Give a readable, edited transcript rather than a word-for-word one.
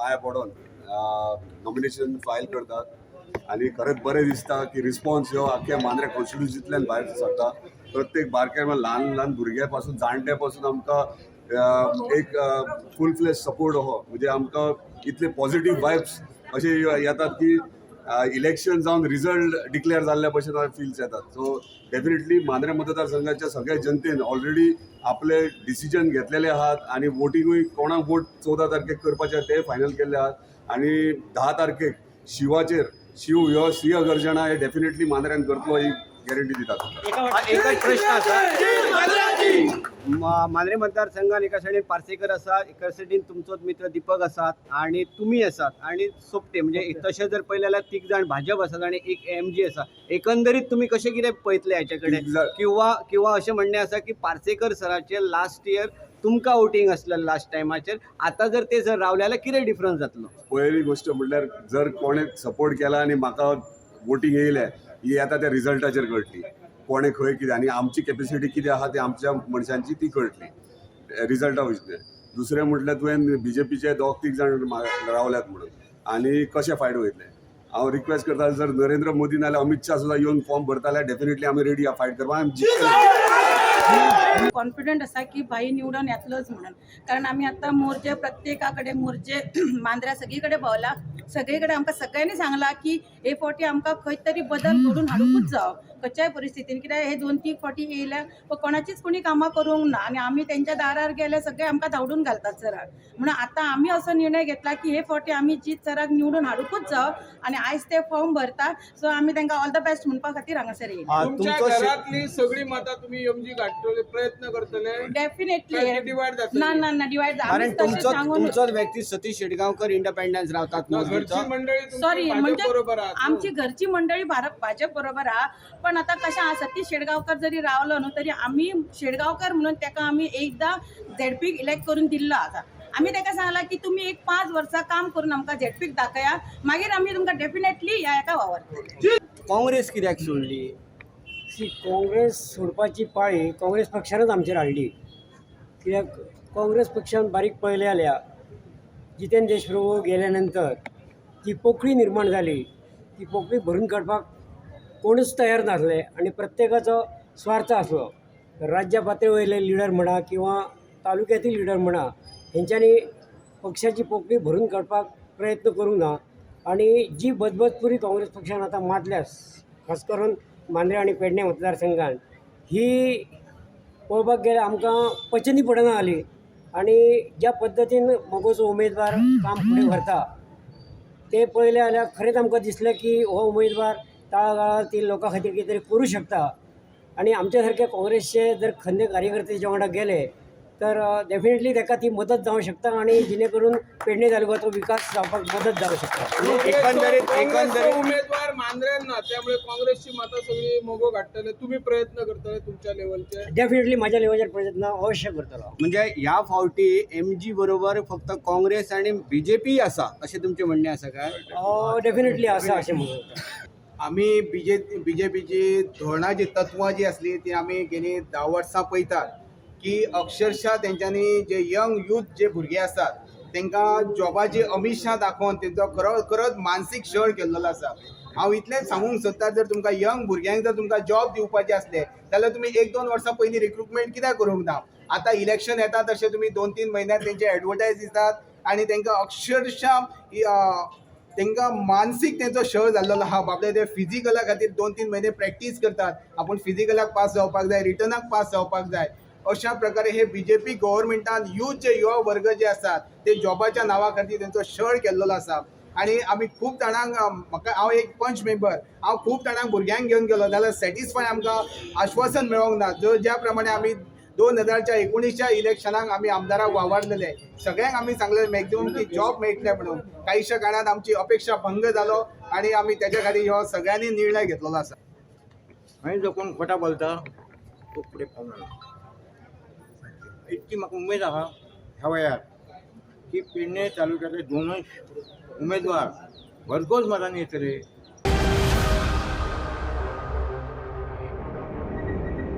पांय पडोन nomination file करतात आनी खरेंच बरें दिसता की रिस्पॉन्स ह्यो आख्ख्या मांद्रे कॉन्स्टिट्युन्सींतल्यान भायर सरता. प्रत्येक बारक्या ल्हान ल्हान भुरग्या पासून जाणट्या पासून आमकां एक फूल फ्लॅज सपोर्ट आहो. म्हणजे आमकां इतले पॉझिटिव्ह वायब्स अशे येतात की इलेक्शन जावन रिजल्ट डिक्लेअर जाल्ल्या भशेन फिल्स येतात. सो डेफिनेटली मांद्रे मतदारसंघाच्या सगळ्या जनतेन ऑलरेडी आपले डिसिजन घेतलेले आहात आनी वोटिंगूय कोणाक वोट 14 तारखेक करपाचे ते फायनल केल्ले आहात आनी 10 तारखेक शिवाचेर शिव ह्यो सिंह गर्जना हे डेफिनेटली मांद्र्यान करतलो ही गॅरंटी दितात. एकच प्रश्न आसा, मांद्रे मतदारसंघात एका सायडीन पार्सेकर आसा, एका सायडीन तुमचोच मित्र दीपक आसात आणि तुमी आसात आणि सोपटे, म्हणजे तशें जर पळयलें जाल्यार तीग जाण भाजप आसात आणि एक एमजी आसा. एकंदरीत तुमी कशें कितें पळयतले हाचे कडेन? तीग जाण. किंवा किंवा अशें म्हणणें आसा की पार्सेकर सराचें लास्ट इयर तुमकां वोटींग आसलें लास्ट टायमाचेर, आतां जर ते जर रावले जाल्यार कितें डिफरन्स जातलो? पयली गोश्ट म्हणल्यार जर कोणें सपोर्ट केला आनी म्हाका वोटींग येयलें ही आतां त्या रिजल्टाचेर कळटली कोणें खंय कितें आनी आमची कॅपेसिटी कितें आहा ती आमच्या मनशांची ती कळटली रिजल्टा वयतले. दुसरें म्हटल्यार तुवें बीजेपीचे दोग तीग जाण रावल्यात म्हणून आनी कशें फायट वयतले? हांव रिक्वेस्ट करता, जर नरेंद्र मोदी नाल्यार अमीत शाह सुद्दां येवन फॉर्म भरता जाल्यार डेफिनेटली आमी रेडी आहा फायट करपाक, आमी जिखतले. कॉन्फिडंट आसा की भाई निवडून येतलोच म्हणून, कारण आमी आतां मोर्जे प्रत्येका कडेन, मोर्जे मांद्र्या सगळी कडेन भोंवला. सगळी कडेन आमकां सगळ्यांनी सांगलां की हे फावटी आमकां खंय तरी बदल घडून हाडुंकूच जावो खंयच्याय परिस्थितीन. कित्याक हे 2-3 फावटी येयल्या पण कोणाचीच कोणी कामां करूंक ना आनी आमी तेंच्या दारार गेले सगळे आमकां धांवडून घालतात सराक. म्हणून आतां आमी असो निर्णय घेतला की हे फावटी आमी जीत सराक निवडून हाडुंकूच जावो आनी आयज ते फॉर्म भरता, सो आमी तांकां ऑल the best म्हणपा खातीर हांगासर येयले. तुमच्या तुमचो घरातली सगळी मतां तुम्ही एमजी काडटले, प्रयत्न करतले? डेफिनेटली. काय डिवायड जातली? ना ना ना, डिवायड. कारण तुमचोच व्यक्ती सतीश शेटगांवकर इंडिपेंडन्स रावतात ना, मोजणीचो. घरची मंडळी तुमची सॉरी, भाजप म्हणजे बरोबर आहात न्हू? आमची घरची मंडळी भारत भाजप बरोबर आहा, पण आतां कशें आहा, सतीश शेडगांवकर जरी रावलो न्हू तरी आमी शेडगांवकर म्हणून ताका आमी एकदां झेडपीक इलेक्ट करून दिल्लो आसा. आमी ताका सांगलां की तुमी एक 5 वर्सां काम करून आमकां झेडपीक दाखया, मागीर आमी तुमकां डेफिनेटली ह्या हेका वावरतले. काँग्रेस कित्याक सोडली? सी, काँग्रेस सोडपाची पाळी काँग्रेस पक्षानच आमचेर हाडली. कित्याक काँग्रेस पक्षान बारीक पळयलें जाल्यार जितेंद्र देशप्रभू गेल्या नंतर जी पोकळी निर्माण जाली ती पोकळी भरून काडपाक कोणूच तयार नासले आनी प्रत्येकाचो स्वार्थ आसलो. राज्य पातळी वयले लिडर म्हणा किंवा तालुक्यातील लिडर म्हणा, हेंच्यांनी पक्षाची पोकळी भरून काडपाक प्रयत्न करूंक ना आनी जी बदबदपुरी काँग्रेस पक्षान आतां मातल्या, खास करून मांद्रे आनी पेडणे मतदारसंघान, ही पळोवपाक गेल्यार आमकां पचनी पडना जाली. आनी ज्या पद्दतीन मगोचो उमेदवार काम फुडें व्हरता ते पळयलें जाल्यार खरेंच आमकां दिसलें की हो उमेदवार तळागाळातील लोकां खातीर कितें तरी करूं शकता आनी आमच्या सारके काँग्रेसचे जर खंदे कार्यकर्ते तेच्या वांगडा गेले तर डेफिनेटली ताका ती मदत जावंक शकता आनी जेणे करून पेडणे तालुक्याचो विकास जावपाक मदत जावंक शकता. एकंदरीत काँग्रेसचो एकंदरीत उमेदवार मांद्र्यान ना, त्यामुळे काँग्रेसची मतां सगळी मगो काडटले, तुम्ही प्रयत्न करतले तुमच्या लेवलचे? डेफिनेटली म्हाज्या लेवलाचेर प्रयत्न अवश्य करतलो. म्हणजे ह्या फावटी एम जी बरोबर फक्त काँग्रेस आणि बीजेपी आसा अशें तुमचें म्हणणें आसा काय? डेफिनेटली आसा अशें म्हणूं. आमी बीजेपीची धोरणां जी तत्वां जी आसली ती आमी गेली 10 वर्सां पळयतात की अक्षरशः तेंच्यांनी जे यंग यूथ जे भुरगे आसात तेंकां जॉबाची अमिशा दाखोवन तेंचो खरो खरोच मानसीक छळ केल्लो आसा. हांव इतलेंच सांगूंक सोदता, जर तुमकां यंग भुरग्यांक जर तुमकां जॉब दिवपाचे आसले जाल्यार तुमी 1-2 वर्सां पयलीं रिक्रुटमेंट कित्याक करूंक ना? आतां इलेक्शन येता तशें तुमी 2-3 म्हयन्यात तेंचे एडवर्टायज दितात आनी तेंकां अक्षरशः तेंकां मानसीक तेंचो छळ जाल्लो आहा. बाबडे ते फिजिकला खातीर 2-3 म्हयने प्रॅक्टीस करतात, आपूण फिजिकलाक पास जावपाक जाय, रिटर्नाक पास जावपाक जाय. अशा प्रकारे हे बीजेपी गव्हर्मेंटान यूथ जे युवा वर्ग जे आसात ते जॉबाच्या नांवा खातीर तेंचो छळ केल्लो आसा. आनी आमी खूब जाणांक, म्हाका हांव एक पंच मेंबर, हांव खूब जाणांक भुरग्यांक घेवन गेलो जाल्यार सॅटिस्फाय आमकां आश्वासन मेळोंक ना. जो ज्या प्रमाणे आमी 2019च्या इलेक्शनाक आमी आमदाराक वावरलेले, सगळ्यांक आमी सांगलेले मॅक्झिमम की जॉब मेळटले म्हणून, काहीशा कारणान आमची अपेक्षा भंग जालो आनी आमी तेच्या खातीर हो सगळ्यांनी निर्णय घेतलेलो आसा. आनी जो कोण खोटा बोलता तो फुडें पावना. इतकी म्हाका उमेद आहा ह्या वेळार की पेडणे तालुक्यातले दोनूय उमेदवार भरघोस मतांनी येतले.